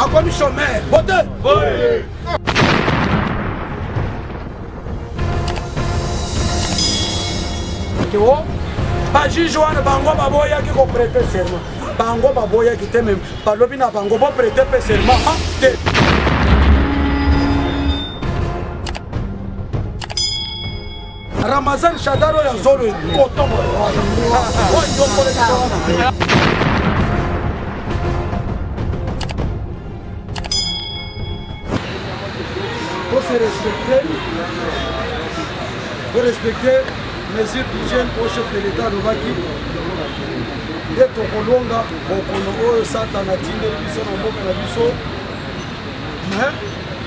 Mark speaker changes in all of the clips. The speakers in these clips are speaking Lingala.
Speaker 1: Akomi chômeur. Bote. O bajuge wana bango baboyaki koprete serment, bango baboyaki te, meme balobi na bango boprete mpe serment te. Ramazan Shadar oyo azolo ekoto oyo. Faut se respecter, faut respecter mesure d'hygiène au chef de l'État alobaki nde tokolonga bokono oyo Satana atindeli biso na mboka na biso. Mais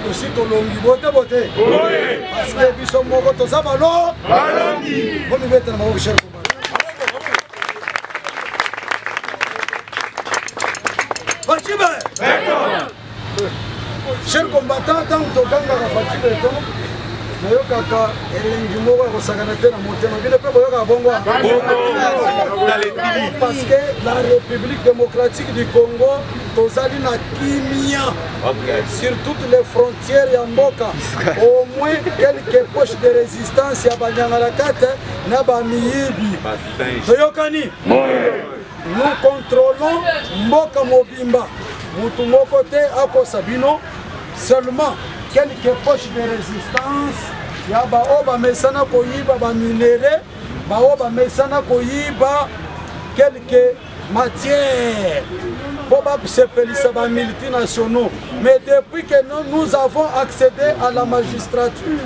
Speaker 1: tosi tolongi bote bote, parce que biso moko toza balo
Speaker 2: balongi.
Speaker 1: Bomibetela maboko, cher. Fatshi cher combattant, ntango tokangaka Fatshi Beton, nayokaka elengi moko ya kosakana te na motema. Bino mpe boyokaka bongo, parce que la République démocratique du Congo tozali na kimia sur toutes les frontières ya mboka, au moins quelques poches de résistance ya banyangalakate na bamiyibi. Toyokani, nous contrôlons mboka mobimba, mutu moko te akosa bino. Seulement quelques poches de résistance ya baoyo bamesana koyiba baminere, baoyo bamesana koyiba quelques matières mpo basepelisa bamultinationaux. Mais depuis que nous, nous avons accédé à la magistrature,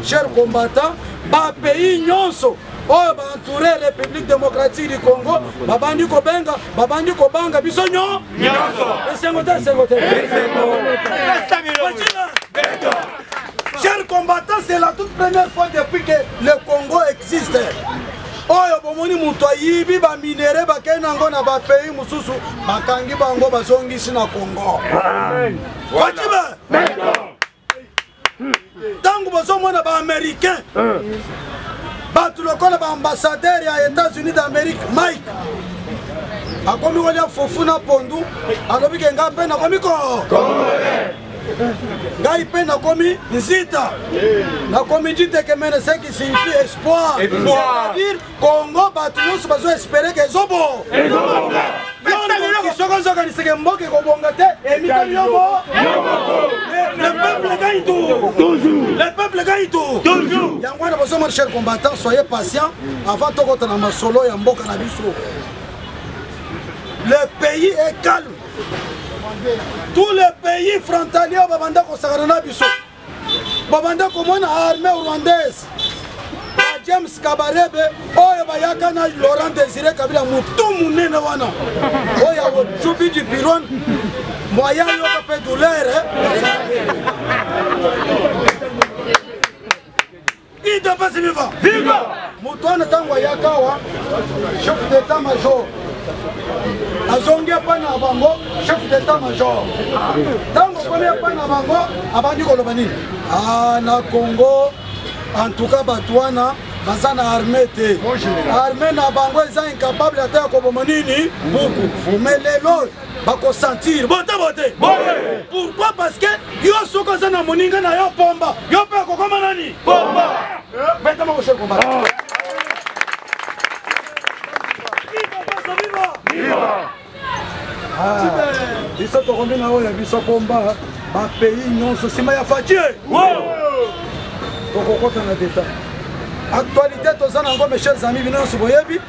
Speaker 1: chers combattants, bapays nyonso oyo baentoure République démocratique du Congo babandi kobenga, babandi kobanga biso nyo
Speaker 2: nyonso.
Speaker 1: Esengo te, esengo te. Chers combattants, c'est la toute première fois depuis que le Congo existe oyo bomoni moto ayibi baminere, bakei nango na bapays mosusu, bakangi bango, bazongisi na Congo. Fatshi be! Ntango bozomona baaméricain, bato lokola baambassadeur ya États-Unis d'Amérique Mike akomi kolia fufu na pondu, alobi ke ngai mpe nakomi ko ngai mpe nakomi nzita, nakomi nditekemene, ce qui signifie espoir, c'est-à-dire Congo bato nyonso bazo espérer ke ezobo. Soki ozokaniseke mboka ekobonga te, emitali yo mo. Le peuple gagne tout, le peuple gagne tout. Yango wana bozomona, cher combattant, soyez patient avant tokota na masolo ya mboka na biso. Le pays est calme, tous les pays frontaliers babanda kosakana na biso, babanda komona armée rwandaise, ba James Kabarebe oyo bayaka na Laurent Désiré Kabila, motu monene wana oyo akocubi du piron moyen yoka mpe douleur. UDPS viva!
Speaker 2: Viva!
Speaker 1: Moto wana ntango ayaka awa chef d'état major, azongi epai na bango chef d'état major. Ntango okomi epai na bango, abandi koloba nini? Ah, na Congo en tout cas bato wana baza na armée te, armée na bango eza incapable ata ya koboma nini buku. Mais lelo bakosentir bote bote. Pourquoi? Parce que yo soki oza na moninga na yo pomba, yo mpe okokoma nani?
Speaker 2: Pomba.
Speaker 1: Beta moko, cher combattant.
Speaker 2: Viva!
Speaker 1: Biso tokomi na oyo ya biso pomba, bapays nyonso nsima ya Fatshi tokokota na deta. Actualité toza nango, mes chers amis, bino nyonso boyebi.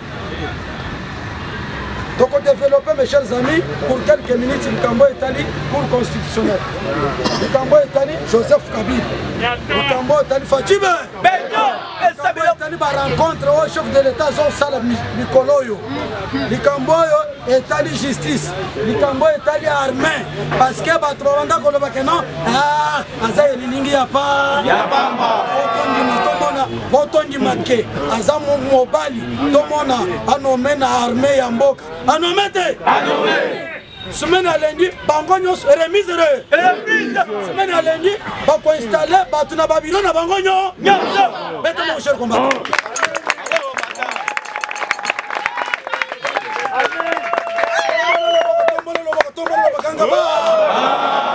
Speaker 1: Tokodévelopper, mes chers amis, pour quelques minutes likambo etali Cour constitutionnelle, likambo etali Joseph Kabila, likambo etali Fatshi be, etali barencontre oyo chef de l'État azosala mikolo oyo, likambo oyo etali justice, likambo oyo etali armée, parce que bato babanda koloba ke non, ah, aza elilingi ya pa. Otondima tomona, botondima ke aza mobali, tomona anome na armée ya mboka, anome te. Semaine ya lundi bango nyonso remise re semaine ya lundi bakoinstalle bato na babiro na bango nyo. Beta mon cher combattant. Tombola loboko, tombola loboko, kanga ba.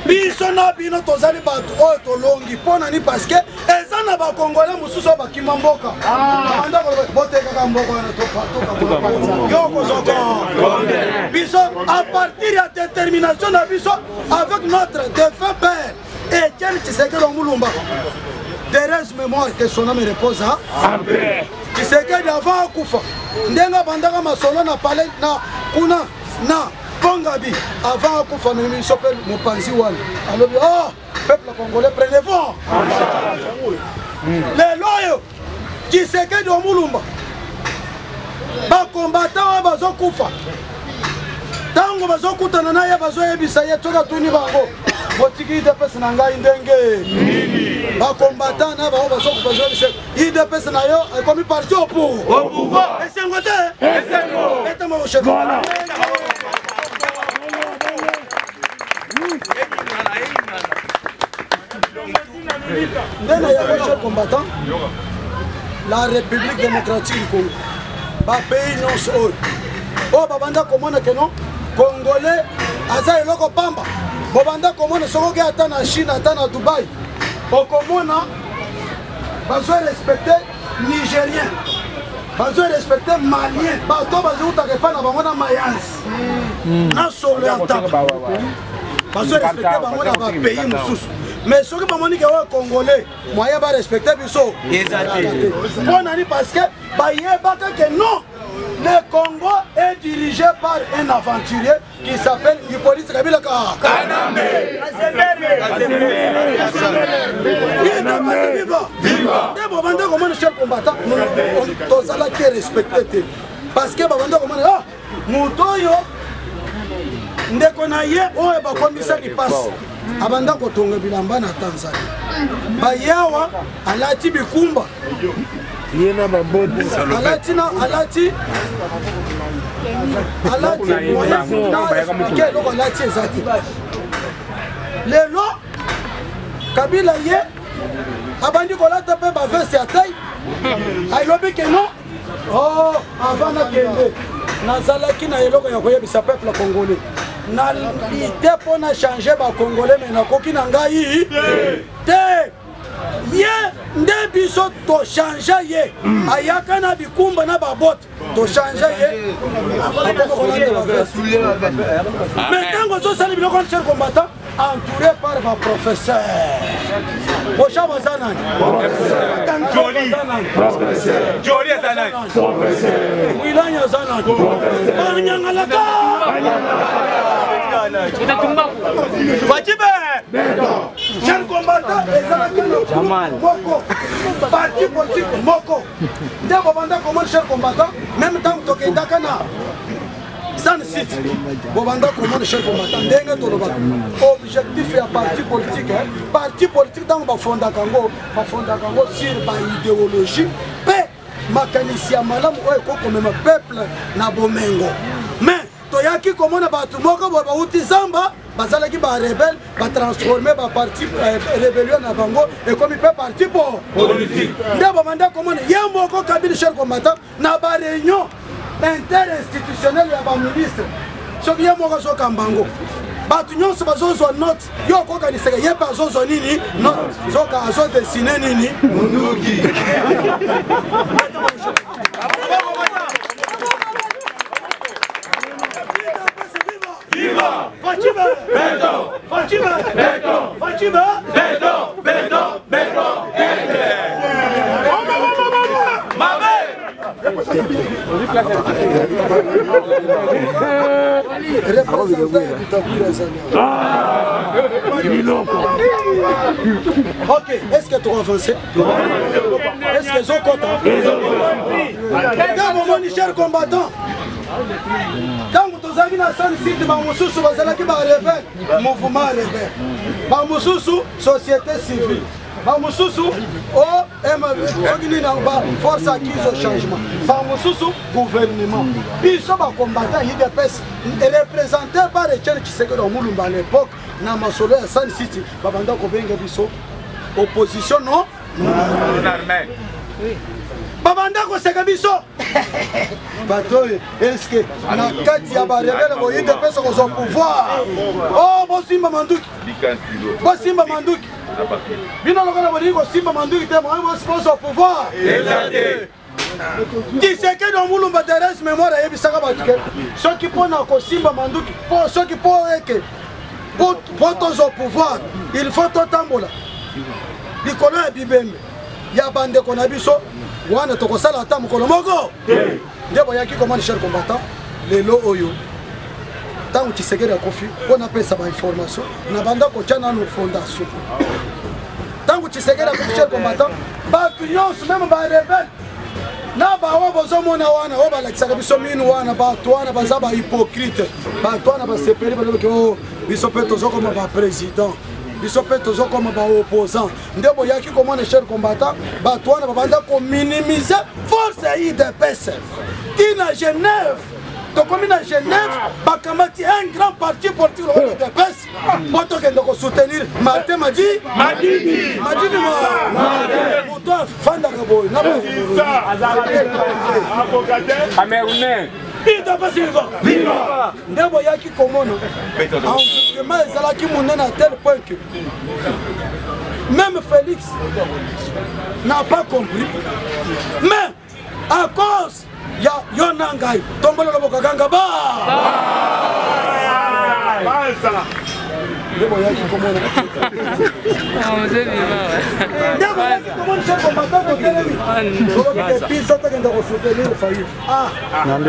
Speaker 1: Biso na bino tozali bato oyo tolongi mpo na nini? Parce que eza na bakongole mosusu oyo bakima mboka banda botekaka mboka wana yo kozoko biso à partir ya détermination na biso avec notre défunt père Etienne Tshisekedi wa Mulumba, d'heureuse mémoire, que son âme repose en paix. Tshisekedi avant akufa, ndenge abandaka masolo na palais na kuna na Kongabi, avant akufa amemi biso mpe mopanzi wana alobi: oh peuple congolais, prenez-vous. Lelo oyo Tshisekedi wa Mulumba, bakombata oyo bazokufa, ntango bazokutana na ye, bazoyebisa ye, soki atuni bango: botiki UDPS na ngai ndenge? Bakombata na bango bazokufa, bazoyebisa: UDPS na yo ekomi parti au pouvoir. Esengo te? Etama chef. Nde na yango, cher combattant, la République démocratique du Congo, bapays nyonso oyo oyo babanda komona ke non, congolais aza eloko pamba, bobanda komona soki oke ata na Chine, ata na Dubai, okomona bazo respecte Nigérien, bazo respecte Malien, bato bazowutaka epai na bango na mayanse na solo ya ntaba, bazo respecte bango na bapays mosusu. Mais soki bamoni ke oyo congolais, moyen barespecte biso
Speaker 3: eza te.
Speaker 1: Mpo nani? Parce que bayebaka ke non, le Congo est dirigé par un aventurier qui s'appelle Hippolyte Kabila
Speaker 2: Kanambe.
Speaker 1: Viva! Nde bobanda komona, cher combattant, tozalaki respecté te, parce que babanda komona: ah, moto oyo, ndeko na ye oyo bakomisa lipasi, abanda kotonga bilamba na Tanzanie, bayawa alati bikumba
Speaker 4: ye na babote.
Speaker 1: Alati na alati moyen na explike eloko alati eza te. Lelo Kabila ye abandi kolata mpe baveste ya tai, alobi ke non, oh, avant nakende nazalaki na eloko ya koyebisa peuple congolais, na lite mpo na change bacongolais, me nakoki na ngai te. Ye nde biso tochange ye, ayaka na bikumba na babote, tochange ye, akoma kolanda baveste. Mais ntango azosala biloko wana, cher combattant, entouré par baprofesseur Bosha, baza nani?
Speaker 2: Joli. Joli aza nani?
Speaker 1: Wilani aza nani? Banyangalaka.
Speaker 2: Fatshi be!
Speaker 1: Cher combattant, ezalaki na moko parti politique moko nde bobanda komona, cher combattant, même ntango tokendaka na Sun City, bobanda komona, cher combattant, ndenge tolobaka objectif ya parti politique. Parti politique, ntango bafondaka yango, bafondaka yango sur baidéologie mpe makanisi ya malamu oyo ekokomema peuple na bomengo. Mais toyaki komona bato moko boye bauti zamba, bazalaki barebele, batransforme baparti rébellion na bango ekomi mpe parti po
Speaker 2: politique.
Speaker 1: Nde babanda komona ye moko Kabili, cher combattant, na baréunion interinstitutionnelle ya baministre, soki ye moko azokamba yango, bato nyonso bazozwa note, yo okokanisaka ye mpe azozwa nini note, zoka azodesine nini?
Speaker 2: Munduki. Viva!
Speaker 1: Fatshi be!
Speaker 2: Beton!
Speaker 1: Fatshi be!
Speaker 2: Beton!
Speaker 1: Fatshi be!
Speaker 2: Beton! Beton! Beton! Mabe!
Speaker 1: Représentant ya Bitakwira ezali. Ok, est ce que toavance? Est ce que ezokota nde bomoni, cher combattant? Ntango tozalaki na Sun City, bamosusu bazalaki barebele, mouvement rebelle, bamosusu société civile, bamosusu o soki nini yango, ba force acquise au changement, bamosusu gouvernement. Biso bacombattant UDPS représenté par Etienne Tshisekedi wa Mulumba à l'époque, na masolo ya Sun City, babanda kobenga biso opposition non
Speaker 2: Non armée.
Speaker 1: Babanda koseka biso bato oyo, eske na kati ya barebele boye UDPS kozwa pouvoir? O bosimba manduki, bosimba manduki. Bino lokola bolingi kosimba manduki te, bozwa pouvoir. Tshisekedi wa Mulumba Therese Mémoire ayebisaka bato ke soki mpo na kosimba manduki, mpo soki mpo eke mpo tozwa pouvoir, il faut totambola likolo ya bibembe ya bandeko na biso wana, tokosala ata mokolo moko. Nde boyaki komona, cher combattant, lelo oyo ntango Tshisekedi akufi, mpo napesa bainformation na banda kotya nanu fondation. Ntango Tshisekedi akufi, cher combattant, bato nyonso, même barebelles na bawa bozomona wana oyo balakisaka biso minu wana, bato wana baza bahypocrite. Bato wana basepeli, balobaki: o biso mpe tozokoma baprésident, biso mpe tozokoma baopposant. Nde boyaki komona, cher combattant, bato wana babanda kominimiser force ya UDPS. Ntina Genève, tokomi na Genève, bakamati un grand parti politique lokola UDPS mpo tokende kosoutenir Martin Madi Madidi. Madidi moto afandaka boye na
Speaker 2: Camerounais.
Speaker 1: UDPS viva! Nde boyaki komona envoûtement ezalaki monene à tel point que même Félix n'a pas compris, mais à cause ya yo na ngai, tombola loboko, ganga ba. Nde boyaki komona, nde boyaki komona, cher combattant, totelemi biso tokende kosoutenir Fayulu.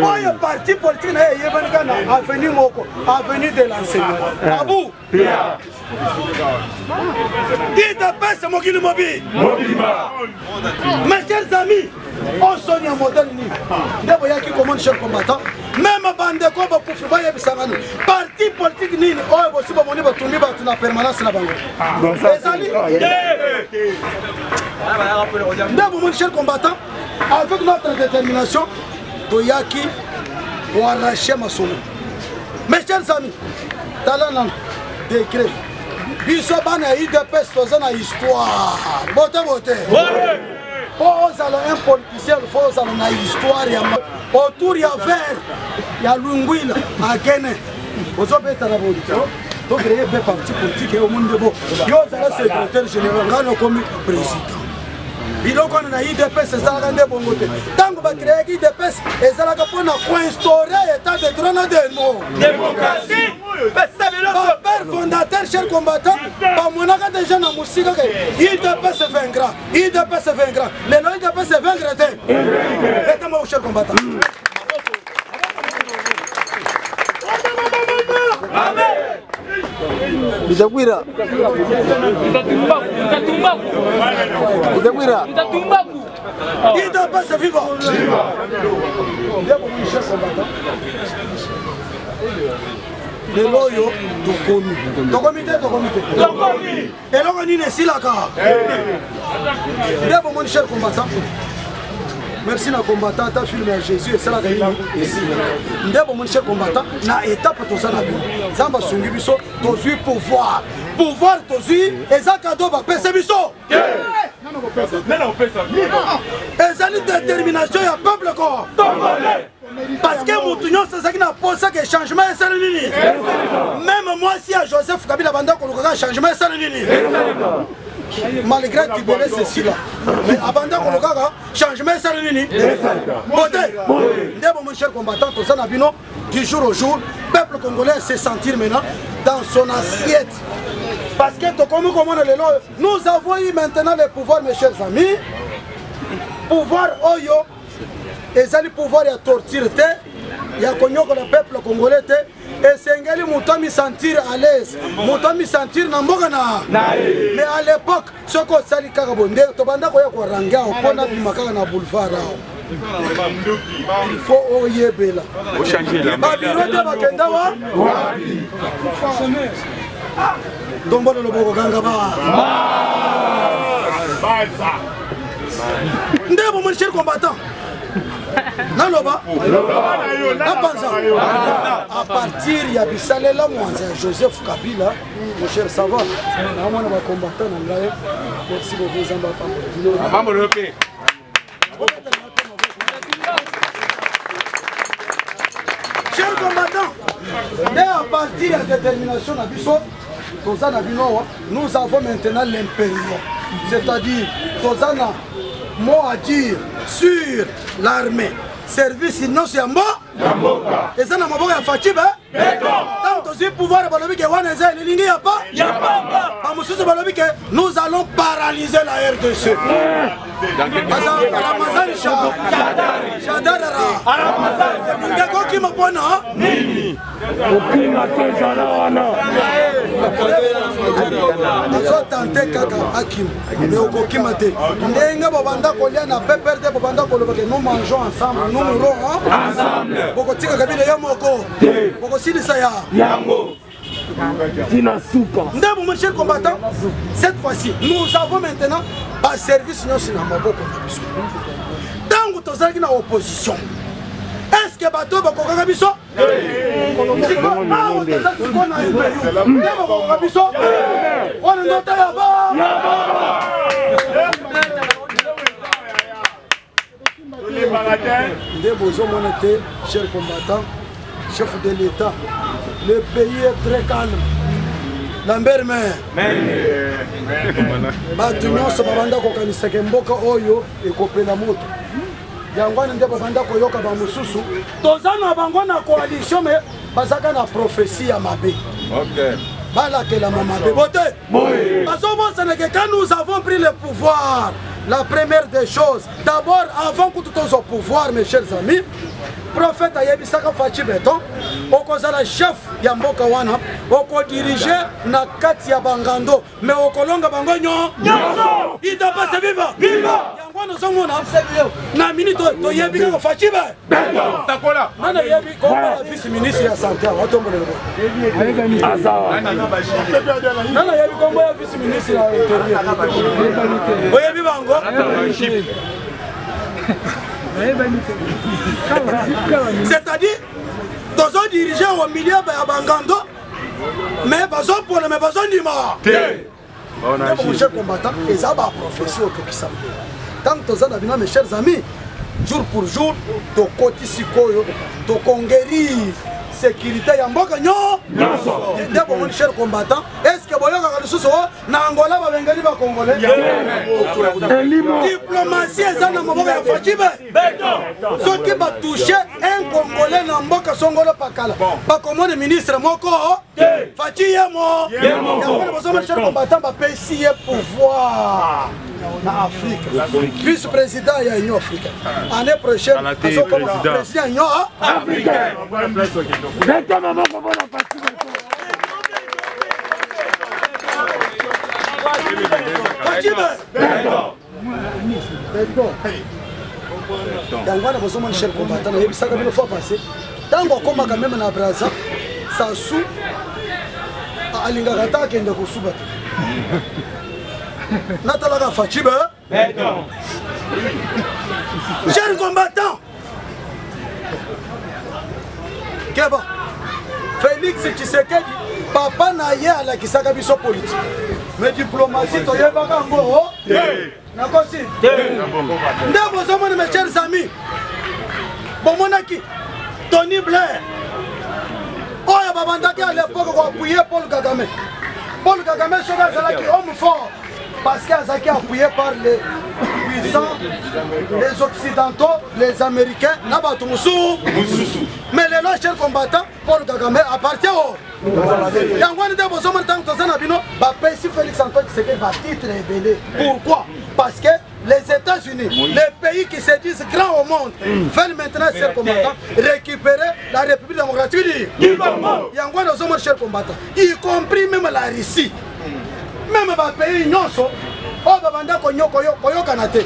Speaker 1: Oyo parti politique na ye eyebani kaka na avenue moko, avenue de l'enseignement abu UDPS mokili mobi. Mes chers amis, osoni ya modèle nini? Nde boyaki komona, cher combattant, même bandeko bakufi bayebisanga nini, parti politique nini oyo bosi bomoni batumbi bato na permanence na bango? Ezali nde bomoni, cher combattant, avec notre détermination toyaki koarracher masolo. Mes chers amis, tala nano décret. Biso bana ya UDPS toza na histoire bote bote. Mpo ozala un politicien, faut ozala na histoire ya autour ya verre ya Lungwila akene ozobeta na boli. Tocréer mpe parti politique, omoni nde bo yo ozala secrétaire général, ngai nakomi président. Biloko wana na UDPS ezalaka nde bongo te. Ntango bacréaki UDPS, ezalaka mpona koinstaurer état de droit na demo
Speaker 2: démocratie.
Speaker 1: Bapère fondateur, cher combattant, bamonaka déjà na mosika ke UDPS vaincra, UDPS vaincra. Lelo UDPS vaincre te eta moko, cher combattant.
Speaker 4: Bitakwira. Bitakwira.
Speaker 1: UDPS viva! Nde bomoni, cher combattant, lelo oyo tokomi, tokomi te, tokomi te. Eloko nini esilaka? Nde bomoni, cher combattant, merci na combattant. Ata film ya Jésus esalaka nini esila. Nde bomoni, cher combattant, na étape toza na bino, Nzambe asungi biso, tozwi pouvoir. Pouvoir tozwi eza cadeau bapesa biso, ezali détermination ya peuple ko, parce que motu nyonso azalaki na posa ke changement esali nini. Même mwasi ya Joseph Kabila banda kolukaka changement esali nini, malgré tibele ceci là, mais abanda kolukaka changement esali nini bote. Nde bomoni, cher combattant, toza na bino du jour au jour. Peuple congolais se sentir maintenant dans son assiette, parce que tokomi komona lelo, nous avons eu maintenant le pouvoir. Mes chers amis, pouvoir oyo ezali pouvoir ya torture te, ya konyokola peuple congolais te. Esengeli moto amisentir à l'aise, moto amisentir na mboka na. Mais à l'époque, soki osali kaka bo nde tobanda koya korange awo mpo nabima kaka na boulevard awo, il faut oyebela babureau te bakenda wa tombolo loboko ganga ba. Nde bomoni, cher combattant, naloba napanza à partir ya bisalela mwanza ya Joseph Kabila. Mon cher, ça va? Naomona bacombattant na ngai, merci beaucoup, Nzambe apambola bino. Chers combattants, nde à partir ya détermination na biso toza na bino awa, nous avons maintenant l'impérium, c'est-à-dire toza na mot à dire sur l'armée, service nyonso ya mboka eza na maboko ya Fatshi be. Ntango tozwi pouvoir, balobi ke wana eza elilingi ya pa bamosusu, balobi ke nous allons paralyser la RDC. Ramazani Shadarara ngekokima mpona
Speaker 4: Okima te, ezala wana.
Speaker 1: Azotante kaka akima, mais okokima te. Ndenge bobanda kolia na PPRD, bobanda koloba ke nous mangeons ensemble, nous mourons
Speaker 2: ensemble.
Speaker 1: Bokotika Kabila ye moko, bokosilisa ya
Speaker 2: yango.
Speaker 4: Tina suka.
Speaker 1: Nde mon cher combattant, cette fois-ci nous avons maintenant baservice nyonso na maboko na biso. Ntango tozalaki na opposition, est ce que bato oyo bakokaka biso? Awa toza sikoyo na imperium, nde bakokoka biso wana ndota ya ba nde bozomona te. Cher combattant, chef de l'État, le pays est très calme. Lambert Mer, bato nyonso babanda kokanisaka mboka oyo ekopela moto. Yango wana nde babanda koyoka bamosusu toza na bango na coalition, mais bazaka na prophétie ya mabe, balakelama mabe bote. Bazobosanake, quand nous avons pris le pouvoir, la première des choses d'abord, avant kutu tozwa pouvoir, mes chers amis, prophète ayebisaka Fatshi Béton: okozala chef ya mboka wana, okodirige na kati ya bangando, mais okolonga bango nyonso. UDPS viva! Yango wana ozomona na minute oyo toyebi kaka Fatshi be. Nana yebi kombo ya vice ministre ya santé awa? Atombolelo. Nana yebi kombo ya vice ministre ya intérieur? Oyebi bango? C'est-à-dire tozodirige au milieu ya bangando, mais bazopona, mais bazondima
Speaker 2: te.
Speaker 1: Mon cher combattant, eza baprophétie okokisama. Ntango toza na bino, mes chers amis, jour pour jour tokoti sikoyo, toconquérir sécurité ya mboka nyonso. Nde bomoni, cher combattant, est ce que boyokaka lisusu o na Angola babengeli bacongolais? Diplomatie eza na maboko ya Fatshi be. Soki batouche un Congolais na mboka songolo pakala, bakomona ministre moko Fatshi ye mo. Yango wana bozomona, cher combattant, bapesi ye pouvoir na Afrique, vice président ya Union africaine. Année prochaine azokoma président ya Union
Speaker 2: africaine.
Speaker 4: Beta maboko mpona Fatshi Béton.
Speaker 1: Fatshi Béton. Yango wana bozomona, cher combattant, nayebisaka bino fois passé, ntango akomaka même na Braza, Sasu alingaka ata akende kosuba te, natalaka Fatshi be. Cher combattant, keba. Félix Tshisekedi, papa na ye alakisaka biso politique, mais diplomatie toyebaka yango. Nakosi nde bozomona, mes chers amis, bomonaki Tony Blair oyo babandaki à l'époque koappuyer Paul Kagame. Paul Kagame soki azalaki homme fort, parce que azalaki appuyé par les puissants, les Occidentaux, les Américains na bato mosusu. Mais lelo, cher combattant, Paul Kagame appartient au yango wana nde bozomona. Ntango toza na bino, bapesi Félix Antoine Tshisekedi batitre ebele. Pourquoi? Parce que les États-Unis, les pays qui se disent grands au monde, veulent maintenant, chers combattants, récupérer la République démocratique du Congo. Yango wana ozomona, chers combattants, y compris même la Russie, même bapays nyonso oyo babanda koyokana te,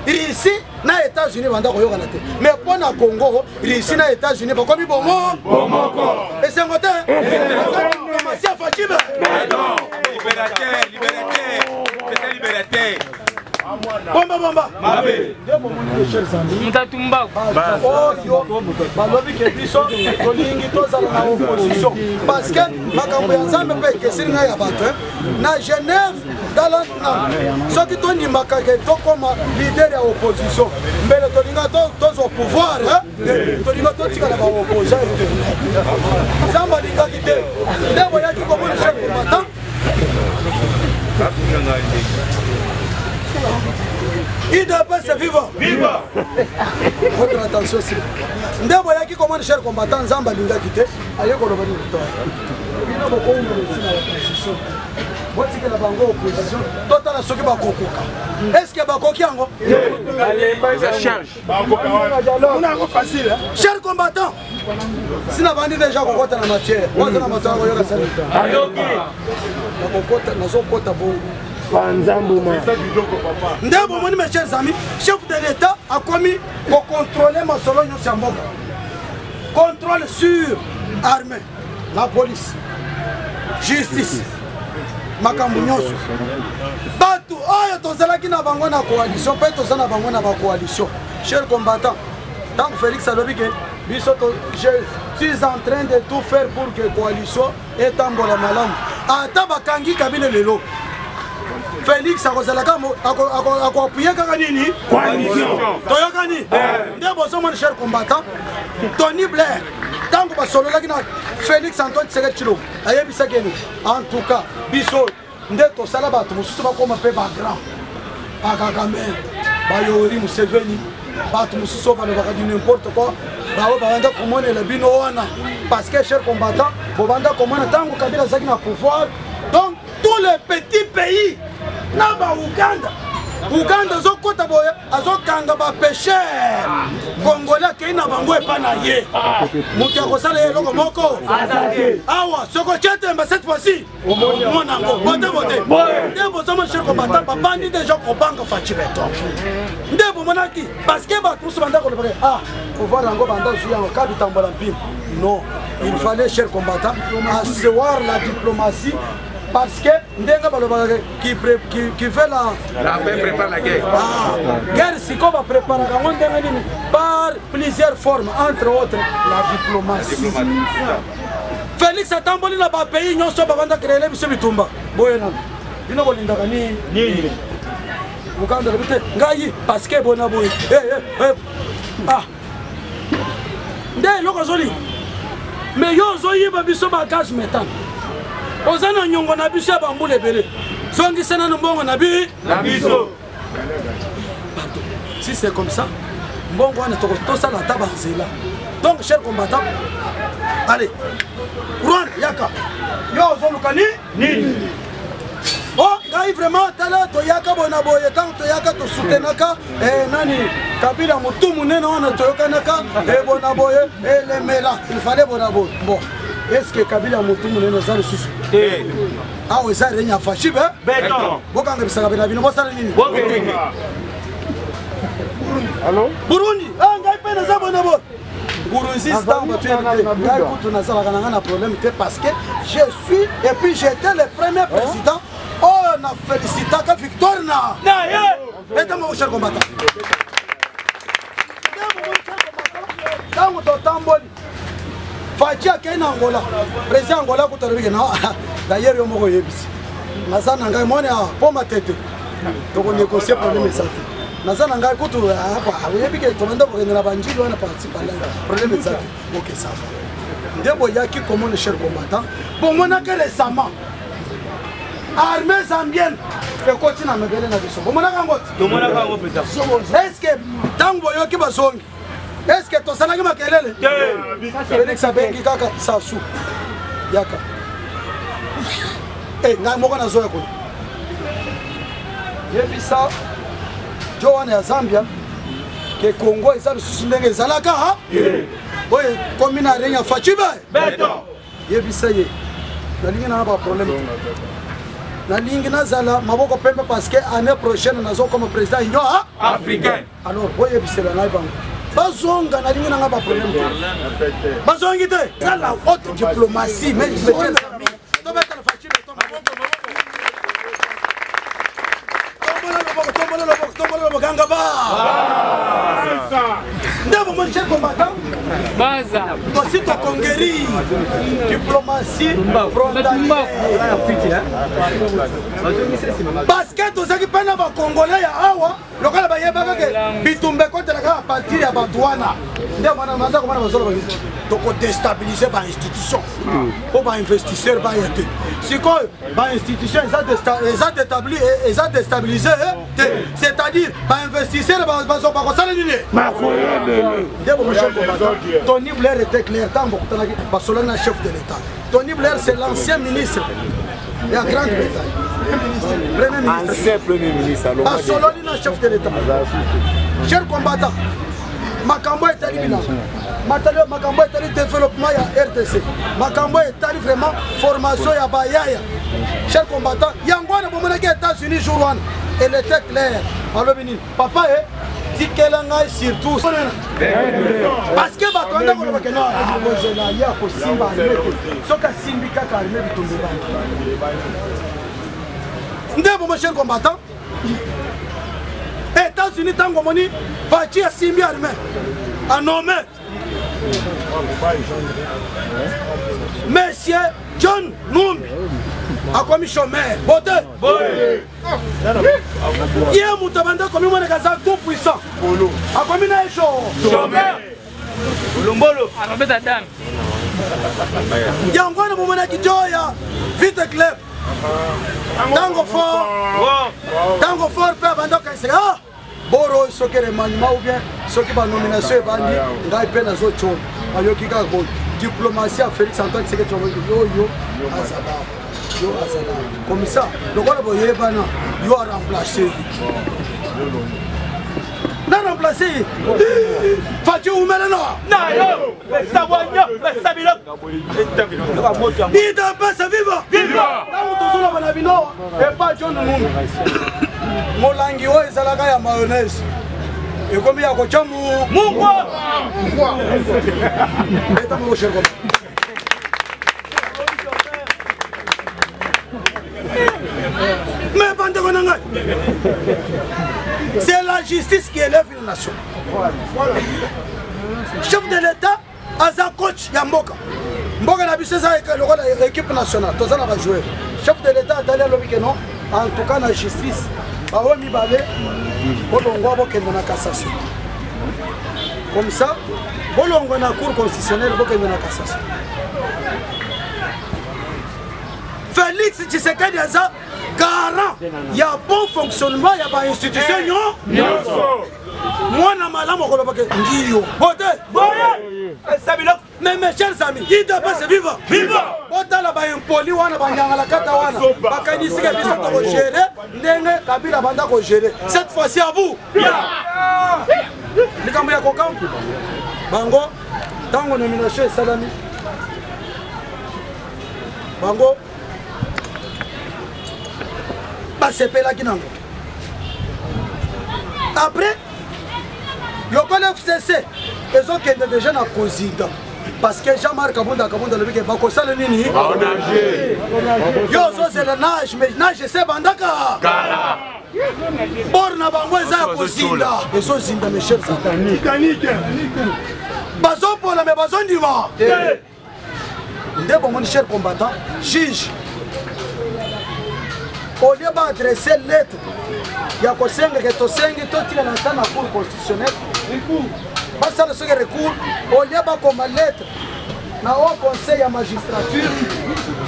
Speaker 1: Russie na États-Unis banda koyokana te, mais mpo na Congo, Russie na États-Unis bakomi bomo. Esengo te, eza diplomatie ya Fatshi be.
Speaker 2: Libérateur, libérateur, c'est libérateur.
Speaker 1: Bomba bomba nde bomoni, mes chers amis, oyo balobi ke biso tolingi tozala na opposition, parce que makambo ya Nzambe mpe ekesili ngai ya bato. Na Genève. Tala soki tondimaka ke tokoma leader ya opposition, mbele tolinga tozwa pouvoir, tolinga totikala baopposant éternel. Nzambe alingaki te, nde boyaki komona, cher combattant. UDPS viva!
Speaker 2: Viva!
Speaker 1: Votre attention s'il vous plaît. Nde boyaki komona, cher combattant, Nzambe alingaki te, aye koloba nini? To bino bokoumela ntina ya opposition, botikela bango opposition, totala soki bakokoka. Est-ce bakoki yango? Cher combattant, sina bandi déjà kokota na matière waza na bato akoyoka sani nakokota, nazokota bongo.
Speaker 4: Panzambuma.
Speaker 1: Nde bomoni, mes chers amis, chef de l'État akomi kocontrôle masolo nyonso ya mboka, contrôle sur armée, la police, justice, makambo nyonso. Bato oyo tozalaki na bango na coalition mpe toza na bango na bacoalition, cher combattant, ntango Félix alobi ke biso, je suis en train de tout faire pour que coalition etambola malamu, ata bakangi Kabila lelo, Félix akozalaka akoappuyer kaka nini? Toyokani nde bozomona, cher combattant, Tony Blair, ntango basololaki na Félix Antoine Tshisekedi Tshilombo, ayebisaki ene: en tout cas biso nde tosala bato mosusu bakóma mpe bagrand, bakagame, bayori Museveni, bato mosusu oyo balobaka du n'importe quoi, bao babanda komonela bino wana. Parce que, cher combattant, bobanda komona ntango Kabila azalaki na pouvoir, donc tous les petits pays na bauganda, Uganda azokɔta boye, azokanga bapêcheur congolais, akei na bango epa na ye. Moto akosala ye eloko moko awa, soki otie tembe, cette fois-ci omona yango bote bote. Nde bozomona, cher combattant, babandi déjà kobanga Fatshi Béton. Nde bomonaki, parce que bato mosusu banda kolobaka: ah, pouvoir yango banda zwi yango ka bitambola mpimbo. Non, il fallait, cher combattant, asseoir la diplomatie, parce que ndenge balobaka, qui fait la
Speaker 2: La paix prépare la guerre.
Speaker 1: Ah, guerre sikoyo bapréparaka yango ndenge nini? Par plusieurs formes, entre autres la diplomatie. Félix atamboli na bapays nyonso babanda créele biso bitumba boye. Nano bino bolingaka nini? Uganda lobi te ngai, parce que bona boye. Eh, eh, eh. Ah, nde eloko ozolinga, mais yo ozoyiba biso bagaz méthane, oza na nyongo na biso ya bambula ebele, zongisa nanu mbongo na bi
Speaker 2: na biso.
Speaker 1: Pardon, si c'est comme ça, mbongo wana tosala ata banzela. Donc, cher combattant, allez, Rwanda yaka, yo ozoluka ni
Speaker 2: nini?
Speaker 1: O ngai vraiment, tala, toyaka boye na boye, ntango toyaka tosutenaka nani, Kabila, motu monene wana, toyokanaka boye na boye, elemela, il fallait boye na boye. Bon, est ce que Kabila motu monene oza lisusu awa? Eza règne ya Fatshi be.
Speaker 2: Béton.
Speaker 1: Bokanga bisaka be na bino, bosala nini?
Speaker 2: Bokenge.
Speaker 1: Burundi, ah, ngai mpe naza boye na boye. Nkurunziza, ntango bato yebi te, ngai kutu nazalaka na ngai na problème te, parce que je suis et puis j'étais le premier président oyo na félicitaka victoire na
Speaker 2: na ye.
Speaker 1: Etama, cher combattant, ntango totamboli, Fatshi akei na Angola, président Angola kutu alobiki na d'ailleurs yo moko oyebisi, naza na ngai mwana ya mpo Matete, tokonégocie, problème eza te. Naza na ngai kutu oyebi ke tobanda kokende na banjili wana parti palai, problème eza te. Ok, ça va. Nde boyaki komona, cher combattant, bomonaki récemment armée zambienne ekoti na mabele na biso, bomonaka yango te?
Speaker 2: Tomonaka yango mpenza.
Speaker 1: Est ce que ntango boyoki bazongi, est ce que tosalaki makelele? Félix abengi kaka Sassou: yaka. Eh, ngai moko nazoya kuna, yebisa jo wana ya Zambia ke Congo eza lisusu ndenge ezalaka oyo ekomi na règne ya Fatshi be.
Speaker 2: Béton.
Speaker 1: Yebisa ye nalingi nanga baproblème te, nalingi nazala maboko pembe, parce que année prochaine nazokoma président Union
Speaker 2: africain.
Speaker 1: Alors boyebisela ngai bango bazonga, nalingi nanga baproblème te. Bazongi te, eza la haute diplomatie. Mais mes chers amis, tobetala Fatshi Béton. Tombola loboko, tombola loboko, tombola loboko, ganga ba. Nde bomoni, cher combattant, Tosi toconquérir diplomatie frontalière parce que tozalaki mpe na bacongolais ya awa lokola bayebaka ke bitumba ekotelaka a partir ya bato wana nde mwana komona bazoloba tokodestabilize bainstitution mpo bainvestisseur baya te. Sikoyo bainstitution eza déstabilise te, c'est-à-dire bainvestisseur bakosala nini? Nde bomichel combattant, Tony Blair était clair ntango bakutanaki, basolani na chef de l'État. Tony Blair, c'est l'ancien ministre ya Grande-Bretagne, premier ministre.
Speaker 3: Ancien premier ministre.
Speaker 1: Basololi na chef de l'État. Cher combattant, makambo etali bilanga, makambo etali développement ya RDC, makambo etali vraiment formation ya bayaya. Cher combattant, yango wana bomonaki États-Unis jour wana, elle était claire. Alobi nini? Papa, e tikela ngai surtout parce que bato banda koloba ke no, akozela ye akosimba arme te. Soki asimbi kaka arme, bitumba ebandi. Nde bomo, cher combattant, États-Unis ntango omoni Fatshi asimbi arme, anome monsieur John Numbi, akomi chômeur bote. Ye moto abanda akomi monaka aza tout puissant, akomi na ye
Speaker 2: chômeur. Lombolo arobeta dame.
Speaker 1: Yango wana bomonaki jo ya Vite Club, ntango fort, ntango fort mpe abanda okanisaka, ah, boro oyo soki remaniement ou bien soki banomination ebandi, ngai mpe nazotyola. Bayoki kaka boye diplomatie ya Félix Antoine Tshisekedi, oyo azala, yo azala comme ça, lokola boyebana, yo aremplace ye na remplace ye. Fatshi umele
Speaker 2: na yo pesa bwanyo, pesa biloko.
Speaker 1: UDPS viva! Ntango tozoloba na bino, epa John Numbi, molangi oyo ezalaka ya mayonnaise ekomi ya kotya
Speaker 2: mungwa.
Speaker 1: Eta moko, cher. Mais bandeko na ngai, c'est la justice qui élève une nation. Chef de l'État aza coach ya mboka. Mboka na biso eza lokola équipe nationale, toza na bajoueur. Chef de l'État atali, alobi ke non, en tout cas na justice, baoyo mibale bolongwa, bokende na cassation. Comme ça bolongwa na Cour constitutionnelle, bokende na cassation. Félix Tshisekedi aza garant ya bon fonctionnement ya bainstitution
Speaker 2: nyonso.
Speaker 1: Mwana malamu akolobaka ngiyo bote.
Speaker 2: Boye pesa biloko.
Speaker 1: Mais mes chers amis, UDPS viva!
Speaker 2: Viva!
Speaker 1: Botala baimpoli wana, banyangalakata wana, bakanisika biso tokogere ndenge Kabila banda kogere. Cette fois-ci abu likambo ya kokampu bango. Ntango nomination esalami, bango basepelaki nango. Après, lokola FCC ezokende déjà na kozinda, parce que Jean-Marc Kabunda Kabunda alobi ke bakosala nini, yo ozozela nage, mais nage ese bandaka bor na bango eza ya kozinda, ezozinda. Mes chers amis, bazopola me bazondima nde bomoni. Cher combattant, juge, au lieu baadresse lettre ya kosengeke, tosengi totikala ata na Cour constitutionnelle, basala soki recours, au lieu bakoma lettre na Haut Conseil ya magistrature,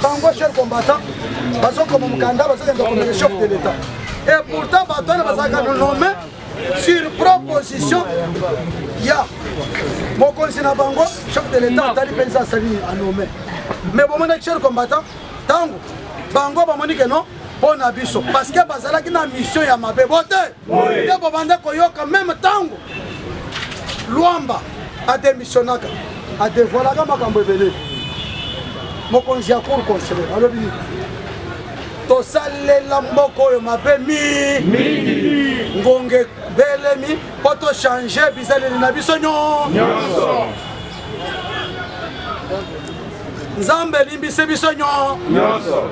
Speaker 1: bango, cher combattant, bazokoma mokanda, bazokenda komela chef de l'État. Et pourtant bato wana bazalaka nommé sur proposition ya mokonzi na bango. Chef de l'État atali mpenza, asali anome. Mais bomonaki, cher combattant, ntango bango bamoni ke non, mpo na biso, parce que bazalaki na mission ya mabe bote nde bobanda koyoka. Même ntango Lwamba adémissionnaka, adévoilaka makambo ebele. Mokonzi ya Cour constitutionnelle alobi nini? Tosalela mboka oyo mabe mingi, ngonga ebelemi mpo tochange bizaleli na biso nyonso. Nzambe elimbisi biso nyonso.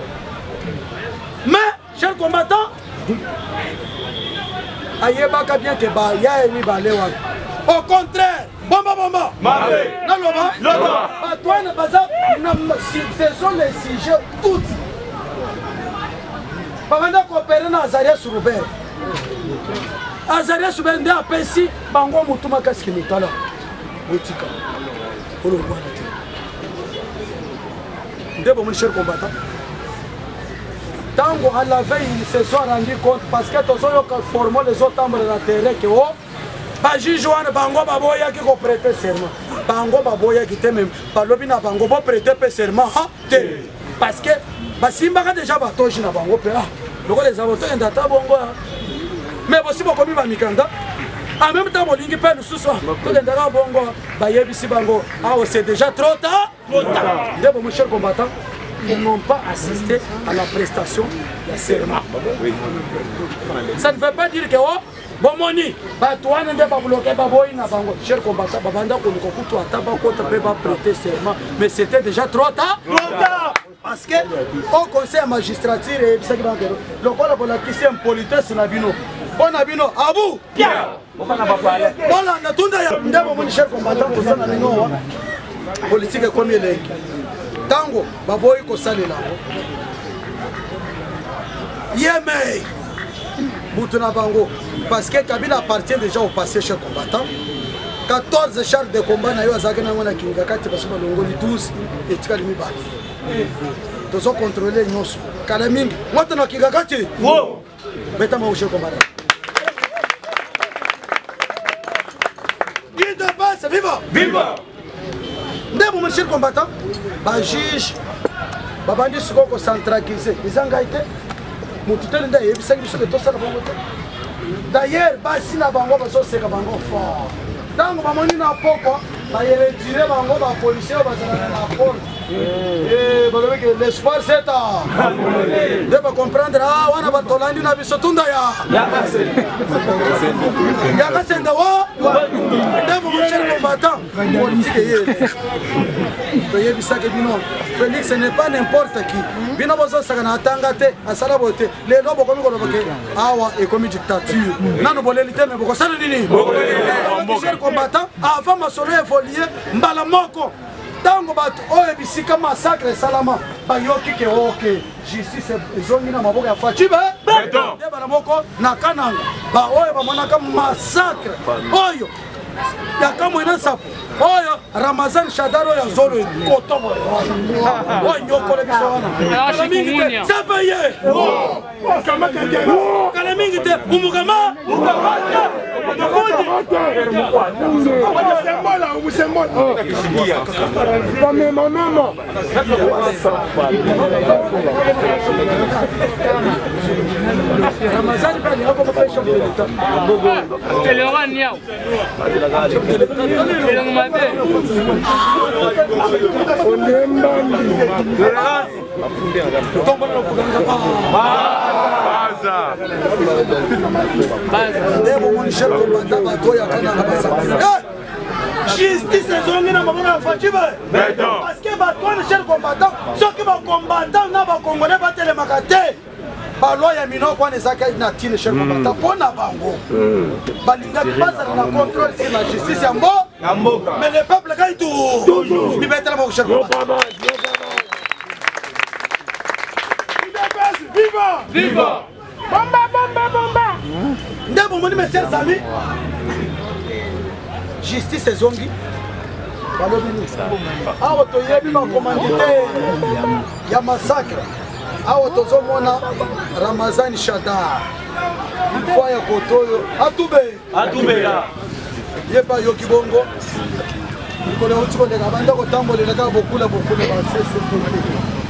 Speaker 1: Mais cher combattant, ayebaka bien ke baya ye mibale wana. Au contraire, bomba bomba. Naloba. Bato wana baza ce sont les sujets tout. Babanda coopérer na Azarias Robert. Azarias Robert nde apesi bango motu makasi kimitala. Botika. Olongwana te. Nde bomoni cher combattant. Tango à la veille, ils se sont rendu compte parce que tozoyoka formol ezotambola na terrain ke o bajuge wana bango baboyaki koprete serment, bango baboyaki te, meme balobi na bango boprete mpe serment ha te, parce que basimbaka déjà batoji na bango mpe ah lokola eza botokenda ata bongo, mais bosi bokomi bamikanda en même temps bolingi mpe lisusu tokendaka bongo, bayebisi bango awa c'est déjà trop tard. Nde bomo cher combattant, ils n'ont pas assisté à la prestation ya serment. Ça ne veut pas dire que oh bomoni bato wana nde babloke baboyi na bango. Cher combattant, babanda koluka kutu ata bakota mpe baprêter serment, mais c'était déjà trop tard, parce que au conseil ya magistrature eyebisaki bango lokola bolakisi impolitesse na bino mpo na bino abu bolanda tunda ya nde bomoni. Cher combattant, toza na bino awa, politike ekomi elengi ntango baboyi kosalela yango. Ye mei mutu na bango, parce que Kabila appartient déjà au passé. Cher combattant, 14 chars de combat na yo azalaki nango na Kinga kati, baso balongoli 12, etikali mibale. Tozocontrôle nyonso kala mingi moto na Kinga kati. Beta moko, cher combattant. UDPS viva!
Speaker 2: Viva!
Speaker 1: Nde bomo cher combattant, bajuge babandi sikoyo kocentraliser. Eza ngai te, motu tele nde ayebisaki biso ke tosala bango te. D'ailleurs basi na bango bazoseka bango fort ntango bamoni na poko bayeretire bango, bapolisier oyo bazalaka na porte, balobi ke l'espoir c'est à nde bacomprendre ah wana batolandi na biso tunda ya yakasenda wa. Nde bomo cher combattant, politique eye toyebisaki bino, Félix n'est pas n'importe qui. Bino bozosaka na atanga te, asala boye te. Lelo bokomi koloba ke awa ekomi dictature. Nano boleli te, me bokosala nini? Cher combattant, avant masolo évolue mbala moko, ntango bato oyo bisika massacre esalama bayoki ke oke justice ezongi na maboko ya Fatshi be nde bana moko na Kananga, baoyo bamonaka massacre oyo ya Kamwina Nsapu, oyo Ramazan Shadar, oyo azolo ekoto oyo nyokole biso wana kala mingi te, sepe ye kala mingi te umukama.
Speaker 4: Bamemamema.
Speaker 1: Ramazani mpe alinga koma mpe chef de l'État.
Speaker 3: Elonga niau. Elongo mabe.
Speaker 4: Ondembandi.
Speaker 2: Baza.
Speaker 1: Nde bomoni, cher combattant, bato oyo akananga basali justice ezongi na maboko ya Fatshi be, parce que bato wana, cher combattant, soki bacombattant na bacongolais batelemaka te, baloi ya minoko wana ezalaki na tine. Cher combattant, mpo na bango balingaki bazala na contrôle sur la justice ya mboka, mais le peuple kai toujours mibetela moko, cher combattant.
Speaker 4: Viva!
Speaker 2: Viva!
Speaker 4: Bomba, bomba, bomba!
Speaker 1: Nde bomoni, mes chers amis, justice ezongi. Balobi nini awa? Toyebi bacommanditaire ya massacre. Awa tozomona Ramazani Shadar fois ya koto oyo atube.
Speaker 2: Atubela.
Speaker 1: Ye mpe ayoki bongo mikolo euti koleka, banda kotambolela kaka bokula bokula basese,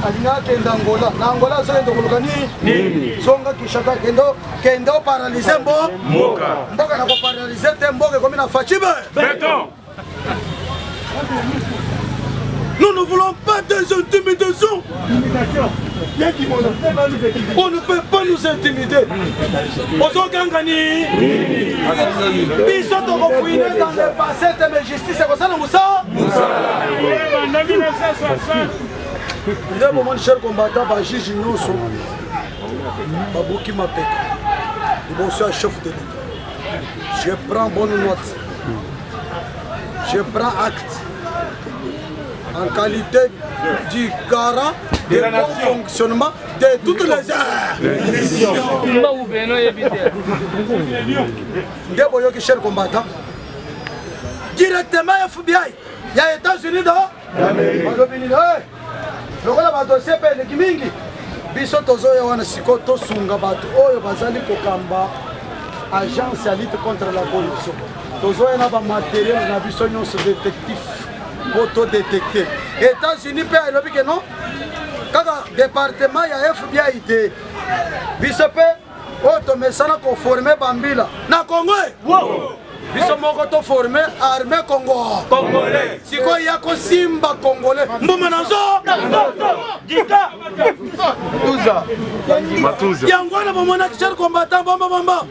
Speaker 1: alingi akende Angola. Na Angola azokende koluka nini? Zonga Kinshasa, kende oparalyse mbo
Speaker 2: Mboka.
Speaker 1: Mboka na koparalyse te, mboka ekomi na Fatshi be.
Speaker 2: Béton.
Speaker 1: Nous ne voulons pas des intimidations. On ne peut pas nous intimider. Ozokangani biso, tokofouiner dans le passé te, mais justice ekosala mosala. Nde bomoni, cher combattant, bajuge nyonso babuki mapeka liboso ya chef de l'État. Je prends bonne note. Je prends acte en qualité du garant de bon fonctionnement de toutes les heures. Nde boyoki, cher combattant, directement FBI ya États-Unis do balobi nini? Lokola badossier mpe eleki mingi, biso tozoya wana sikoyo tosunga bato oyo bazali kokamba agence ya lutte contre la corruption. Tozoya na bamatériel na biso nyonso détectif mpo todétecte. États-Unis mpe elobi ke non, kaka département ya FBI te, biso mpe oyo tomesana koforme bambila na Congo, biso moko toforme armée Congo
Speaker 2: congolais.
Speaker 1: Sikoyo ya kosimba Congolais mbuma na nzo yango wana bomonaki, cher combattant, bomba bomba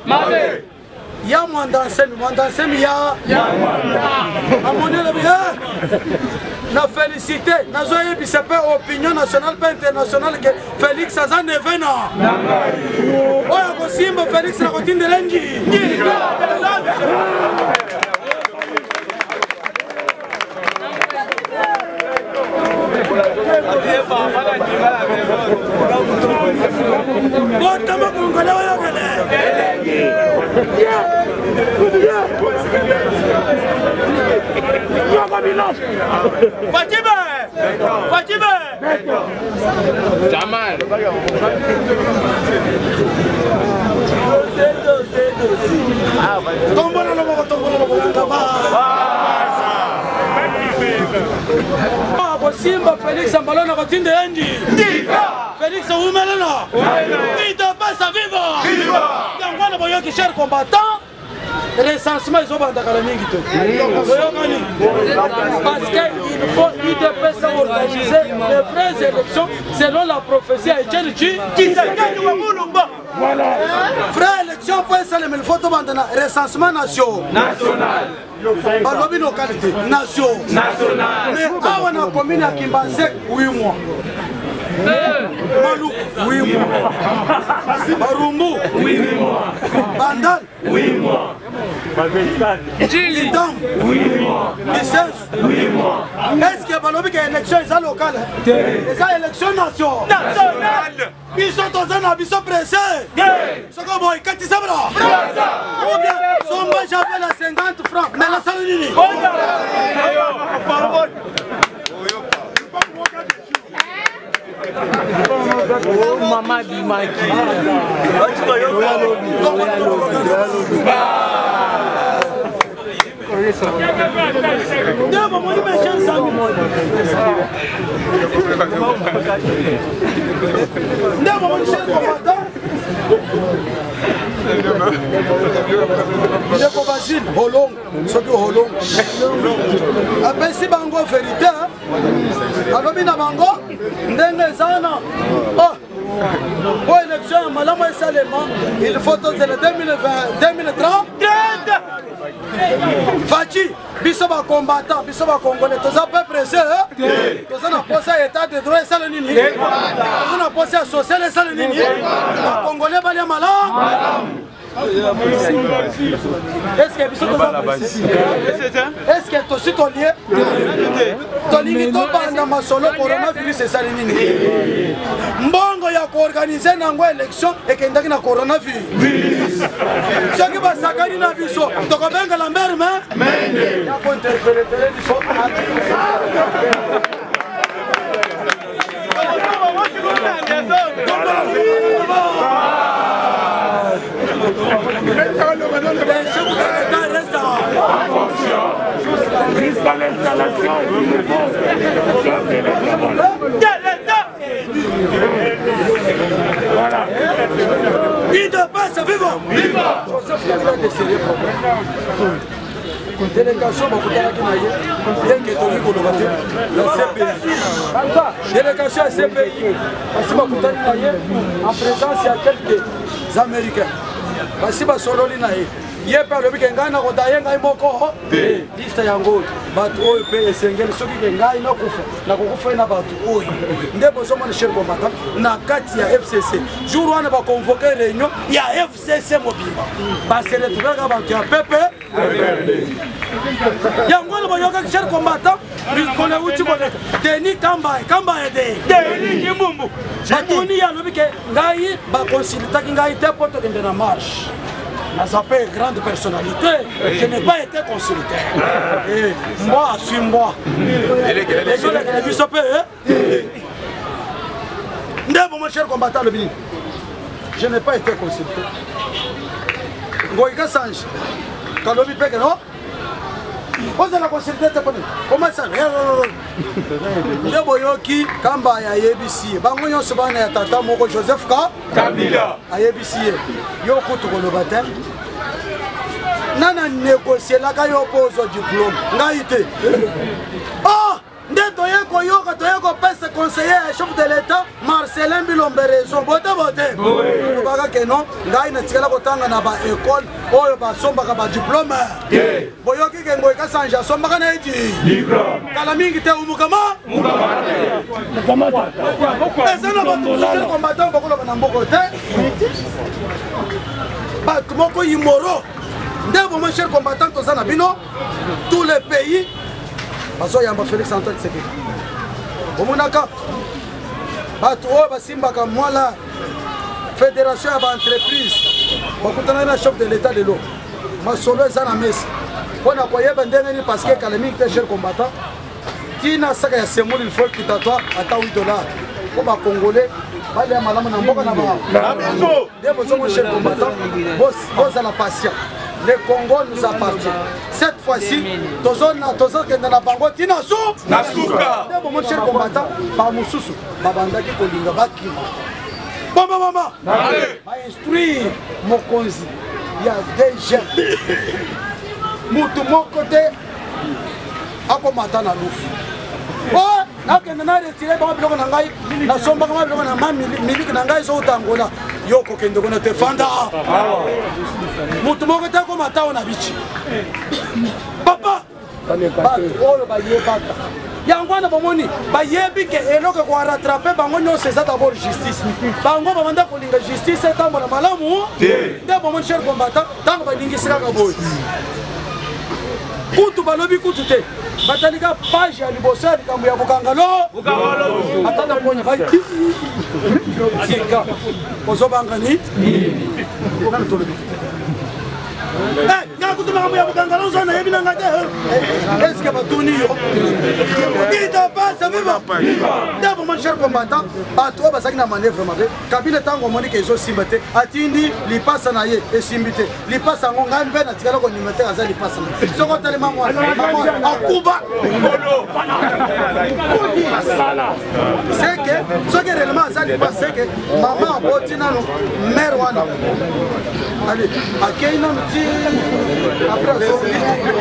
Speaker 1: ya Mwanda Nsemi. Mwanda Nsemi ya amoni alobi na félicité, nazoyebisa mpe opinion nationale mpe internationale ke Félix aza neveu na oyo akosimba Félix na kotindela nji. Botama Congolais oyokele.
Speaker 2: Fatime! Fatime!
Speaker 3: Jamal.
Speaker 1: Tombola loboko, tombola loboko. Akosimba Félix Ambalo na kotinda ye nji. Félix umelena UDPS viva! Yango wana boyoki, cher combattant, recensement ezobandakala mingi te. Boyokani, parce que il faut UDPS organiser les vraies élections selon la prophétie ya Etienne
Speaker 2: Tshisekedi wa Mulumba.
Speaker 1: Vraie élection mpo esalema, il faut tobanda na recensement nation
Speaker 2: national.
Speaker 1: Balobi localité nation, mais awa na commune ya Kimbanseke, 8 mois, Maluku, 8 mois, Barumbu,
Speaker 2: 8 mois,
Speaker 1: Bandal,
Speaker 2: 8 mois,
Speaker 1: Kintambo,
Speaker 2: 8 mois,
Speaker 1: Kisenso,
Speaker 2: 8 mois.
Speaker 1: Est ce que balobi ke élection eza locale? Eza élection nation
Speaker 2: nationale.
Speaker 1: Biso toza na biso presse. Soki boye katisa bra ou bien somba javel ya 50 francs, mais nasali nini?
Speaker 3: Oh, mama bimaki.
Speaker 1: Nde bomoni, mes chers amis, nde bomoni, cher combattant, ndeko Basile Holongo, soki Holongo apesi bango vérité, alobi na bango ndenge eza na po élection ya malamu esalema, il faut tozela 2030. Fatshi, biso bacombattant, biso bacongolais, toza mpe presse. Toza na posa ya état de droit esala nini? Toza na posa ya social esala nini? Bacongolais balia malamu. Est ce que biso toza presse? Est ce que tosi tolie tolingi tobanda masolo? Coronavirus esali nini? Mbongo ya koorganiser nango élection ekendaki na coronavirus. Soki basakani na biso, tokobenga Lambert me ya kointerpeller biso. Le chef de l'État reste
Speaker 4: en fonction jusqu'à l'installation du nouveau chef de l'État. Voilà.
Speaker 1: UDPS viva!
Speaker 2: Viva!
Speaker 1: Joseph Kabila de sérieux problème. Délégation bakutanaki na ye, bien ke tolingi koloba te, ya CPI, délégation ya CPI basi bakutani na ye en présence ya quelques Américains. Basi basololi na ye, ye mpe alobi ke ngai nakoda ye ngai moko liste yango, bato oyo mpe esengeli soki ke ngai nakufa, nakokufa ye na bato oyo. Nde bozomona, cher combattant, na kati ya FCC, jour wana baconvoke réunion ya FCC mobimba, base retrouvaka bato ya pepe. Yango wana boyokaki, cher combattant, mikolo euti koleka, Denis Kambaye, Kambaye de
Speaker 2: Denis Kimbumbu,
Speaker 1: batuni ye, alobi ke ngai baconsultaki ngai te mpo tokende na marche. Naza mpe grande personnalité, je n'ai pas été consulté. Mbwa aswi mbwa, ezolekela biso mpe nde bongo. Cher combattant, alobi nini? Je n'ai pas été consulté. Ngoyi Kasange kalobi mpe ke no, ozala consulté te mponi comment ça? Nde boyoki Kamba ayebisi ye, bango nyonso bana ya tata moko Joseph ka
Speaker 2: Kabila.
Speaker 1: Ayebisi ye: yo kutu koloba te, nana négocielaka yo mpo ozwa diplôme? Ngai te. Ah, nde toye koyoka, toye kopesa conseiller ya chef de l'État Marcelin Bilombe raison. Bote bote olobaka ke non, ngai natikala kotanga na baekole oyo basombaka badiplôme. Boyoki ke Ngoyi Kasange asombaka na edi kala mingi te umukama. Eza na bato mosusu, combattant, bakoloba na mboko te, bato moko imoro nde. Bomo, cher combattant, toza na bino. Tous les pays bazoyamba Félix Antoine Tshisekedi. Omonaka bato oyo basimbaka mwala fédération ya baentreprise bakutanaki na chef de l'État lelo. Masolo eza na mesa mpo na koyeba ndenge nini, parce que kala mingi te, cher combattant, ntina saka ya semoule, il faut kita toi ata 8 dollar mpo bacongolais balia malamu na mboka na
Speaker 2: biso.
Speaker 1: Nde bozongo, cher combattant, bozala patient. Le Congo nous appartient. Cette fois-ci, tozokende na bango ntina su
Speaker 2: na suka.
Speaker 1: Nde bomo, cher combattant, bamosusu babandaki kolinga bakima bomba bomba, bainstruire mokonzi ya DG, mutu moko te akomata na lufu. O nakende na retire bango biloko na ngai, nasombaka ma biloko na ma miliki na ngai ezouta Angola. Yo kokende kuna te, fanda. Mutu moko te akomata awa na bichi, papa. Bato oyo bayebaka yango wana, bomoni, bayebi ke eloko ekorattraper bango nyonso eza d'abord justice. Bango babanda kolinga justice etambola malamu. Nde bomoni, cher combattant, ntango balingisi kaka boye, kutu balobi kutu te, batalika page ya liboso ya likambo ya bokangalo, ata na ponya tika ozobanga ni nanu tolobi nga kutu makambo ya bokangalo ozo nayebi na nga te. Est-ce batuni yo idapasa viva? Nde bomoni, cher combattant, bato oyo bazalaki na manœuvre mabe. Kabila, ntango amoniki ezosimba te, atindi lipasa na ye, esimbi te. Lipasa yango, ngai mpe natikala kondima te aza lipasa na ye. Soki otelema mwana akuba seke, soki réellement aza lipasa, seke mama aboti nano mare wana, ale akei nano ti après azongi,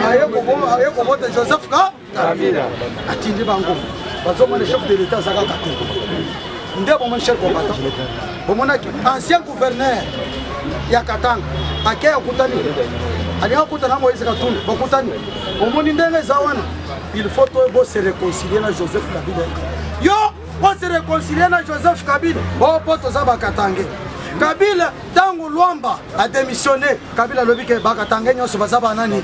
Speaker 1: aye kobota Joseph ka atindi bango. Bazomona chef de l'État aza kaka te. Nde bomoni, cher combattant, bomonaki ancien gouverneur ya Katanga akei, akutani, alingi akutana Moïse Katumbi, bakutani. Omoni ndenge eza wana, il faut to bose réconcilier na Joseph Kabila. Yo bose réconcilier na Joseph Kabila o mpo toza bakatange. Kabila, ntango Lwamba adémissionné, Kabila alobi ke bakatange nyonso baza banani.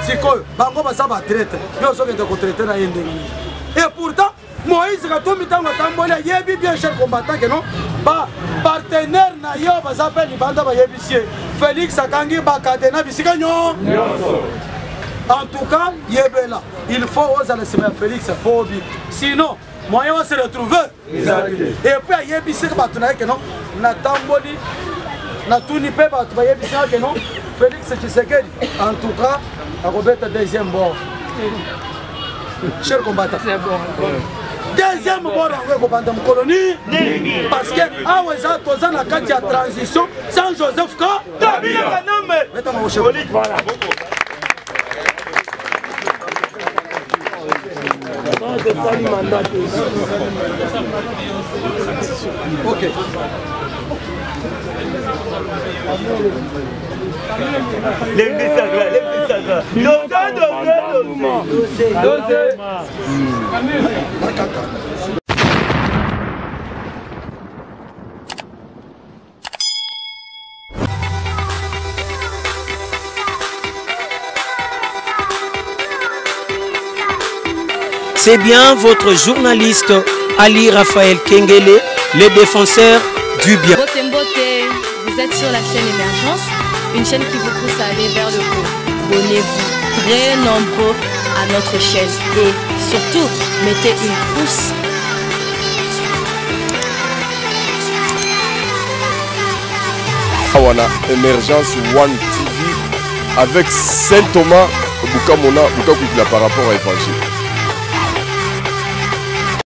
Speaker 1: Sikoyo bango baza batraître, yo ozokende kotraiter na ye ndenge nini? Et pourtant Moïse Katumbi, ntango atamboli, ayebi bien, cher combattant, ke non, bapartenaire na ye oyo baza mpe libanda bayebisi ye Félix akangi bakade na bisika nyonso. En tout cas, yebela, il faut ozala nsima ya Félix po obi, sinon moyen wa se retrouver. Et puis ayebisi bato na ye ke non, natamboli, natuni mpe bato bayebisi nga ke non, Félix Tshisekedi en tout cas akobeta deuxième bord. Cher combattant, deuxième bord yango ekobanda mokolo nini? Parce que awa eza toza na kati ya transition sans Joseph ka
Speaker 2: Kabila.
Speaker 1: Voilà.
Speaker 3: Tosali mandat te.
Speaker 1: Ok.
Speaker 2: Lembisaka, lembisaka. Doze, doze, doze.
Speaker 1: Bakaka.
Speaker 5: C'est bien votre journaliste Ali Raphaël Kengele, le défenseur du bien.
Speaker 6: Mbote Mbote, vous êtes sur la chaîne Émergence, une chaîne qui vous pousse à aller vers le haut. Abonnez-vous très nombreux à notre chaîne et surtout, mettez une pouce.
Speaker 7: Awa na Emergence One TV avec Saint Thomas Bukamona Bukakwikila par rapport à évangile.